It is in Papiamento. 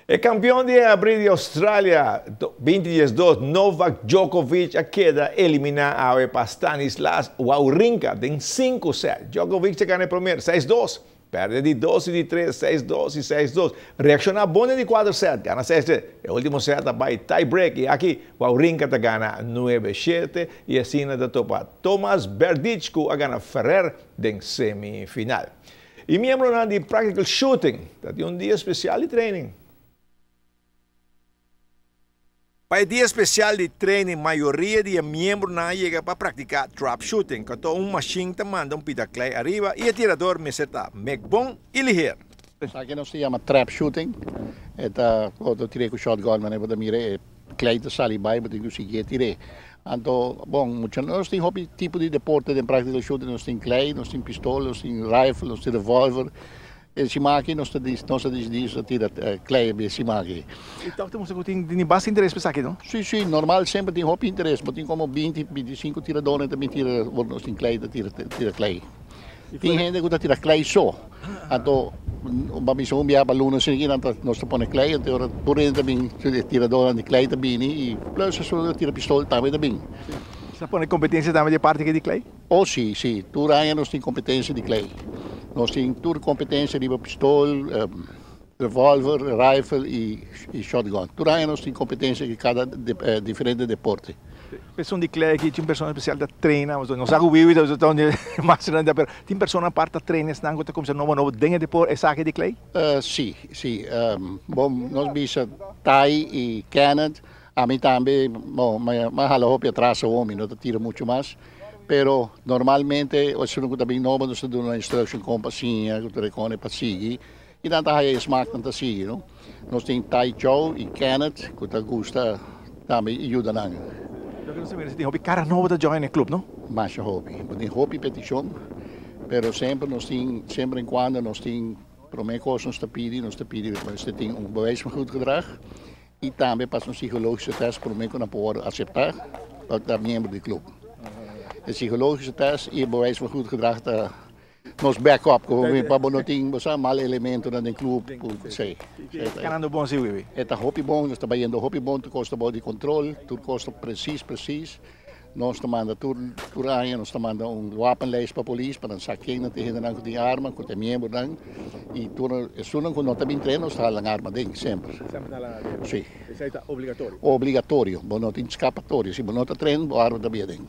E kampion di Abrí di Australia 2012, Novak Djokovic, a keda eliminá awe pa Stanislas Wawrinka den sinku sèt. Djokovic a gana e promé 6-2, pèrdè di dos i di tres, 6-2 i 6-2. Reakshoná bon den di kuater sèt, gana 6-3. E último sèt a bai tie break i aki Wawrinka ta gana 9-7 i asina ta topa Tomas Berdych ku a gana Ferrer den semifinal. E miembronan di Practical Shooting ta tin un dia spesial di training. Pa e dia spesial di training mayoria di e miembronan a yega pa praktiká trap shooting, ku ta un mashin ta manda un pida klei ariba i e tirador mester ta mek bon i liher. Esaki nos ta yama trap shooting. E ta otro tir'é ku shotgun manera bo ta mira e klei ta sali bai bo tin ku sigui e tir'é. Anto, bon, mucha nos tin hopi tipo di deporte den practical shooting, nos tin klei, nos tin pistol, nos tin rifle, nos tin revolver. E siman aki nos ta nos a disidí nos ta tira klei e siman aki. I tòg ta mustra ku tin tin basta interes pa esaki, no? Sí, sí, normal semper tin hopi interes. Bo tin komo binti, bintisinko tiradónan ta bin tira ora nos tin klei ta tira tira klei. Tin hende ku ta tira klei so. Anto ba bisa un biaha pa luna sigui nan ta nos ta pone klei anto ora tur hende ta bin e tiradónan di klei ta bini i plus esun ta tira pistol tambe ta bin. Sa pone kompetensia tambe di e parti aki di klei? Oh si, si. Tur aña nos tin kompetensia di klei. Nos tin tur kompetensia riba pistol, revolver, rifle i shotgun. Tur aña nos tin kompetensia di kada diferente deporte. Esun di klei aki tin un persona espesial ta traina, nos sa ku wiwi ta un di masternan pero tin persona apart ta traina esnan ku ta kumsa nobo nobo den e deporte esaki di klei? Si, si. Bon, nos bisa Tai i Kenneth, ami tambe, bon, mi a hala hopi atras awor, mi no ta tira muchu mas, pero normalmente esun ku ta bin nobo nos ta duna nan instruction kon pa siña, ku ta rekone pa sigui. I nan ta haya e smak nan ta sigui no. Nos tin Tai Chow i Kenneth ku ta gusta tambe i yuda nan. Loke nos ta mira si tin hopi kara nobo ta join e club no. Masha hopi. Bo tin hopi petishon pero semper nos tin semper en kuando nos tin prome kos nos ta pidi nos ta pidi mester tin un bewijs van goed gedrag i tambe pasa un psikologische test prome ku nan por wòrdu aseptá pa ta miembro di club. E psikologische test i e bewijs van goed gedrag ta Nos back up ku pa bo no tin bo sa mal elementonan den club ku si. Ta ganando bon si Wiwi? E ta hopi bon, nos ta bayendo hopi bon, tur kos ta bou di kontrol, tur kos ta presis presis. Nos ta manda tur tur aña nos ta manda un wapenlijst pa polis pa nan sa ken nan ta e hendenan ku tin arma, ku ta e miembronan i tur esunnan ku no ta bin trae nos ta hala nan arma den semper. Semper ta hala nan den? Si. Esei ta obligatorio? Obligatorio, bo no tin skapatorio, si bo no ta traen bo arma ta bia den.